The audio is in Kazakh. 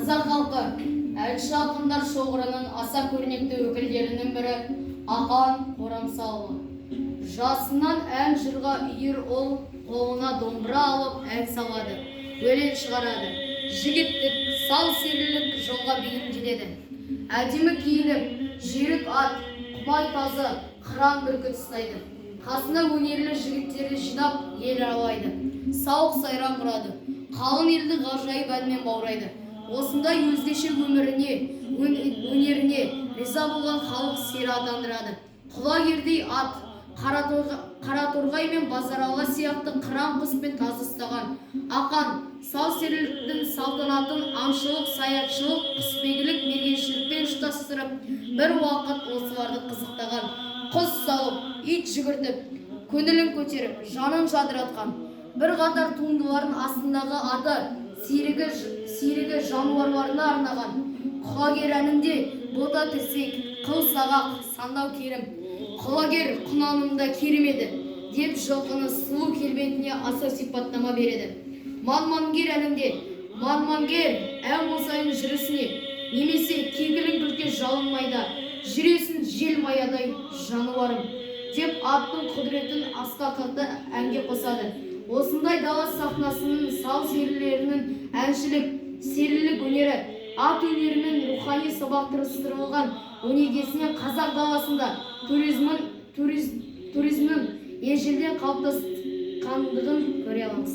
Қазақ халқы әнші ақындар шоғырының аса көрнекті өкілдерінің бірі Ақан Қорамсаұлы. Жасынан ән жырға үйір ол қолына домбыра алып ән салады, өлең шығарады. Жігіттік, сал серілік жолға бейімделеді. Әдемі киініп, жүйрік ат, құмай тазы, қыран бүркіт ұстайды. Қасына өнерлі жігіттерді жинап ел аралайды. Сауық сайран құрады. Қалың елді ғажайып әнмен баурайды. Осындай өзгеше өміріне, өнеріне риза болған халық сері атандырады. Құлагердей ат, Қараторғай мен Базаралы сияқты қыран құс пен тазы ұстаған. Ақан сал серіліктің салтанатын аңшылық, саятшылық, құсбегілік, мергеншілікпен ұштастырып, бір уақыт осыларды қызықтаған. Құс салып, ит жүгіртіп, көңілін көтеріп, жанын жадыратқан. Бір қатар туындылардың астындағы аты серігі жануарларына арнаған. Құлагер әнінде бота тірсек, қыл сағақ, сандау керім, құлагер құнанымда керім еді деп жылқының сұлу келбетіне аса сипаттама береді. Манмангер әнінде манмангер ән қосайын жүрісіне немесе кекілін күлке жалынмайда жүресің жел маядай жануарым деп аттың құдіретін асқақтата әнге қосады. Осындай дала сахнасының сал серілерінің әншілік, серілік өнері ат өнерімен рухани сабақтастырылған өнегесінен қазақ даласында туризмнің ежелден қалыптасқандығын көре аламыз.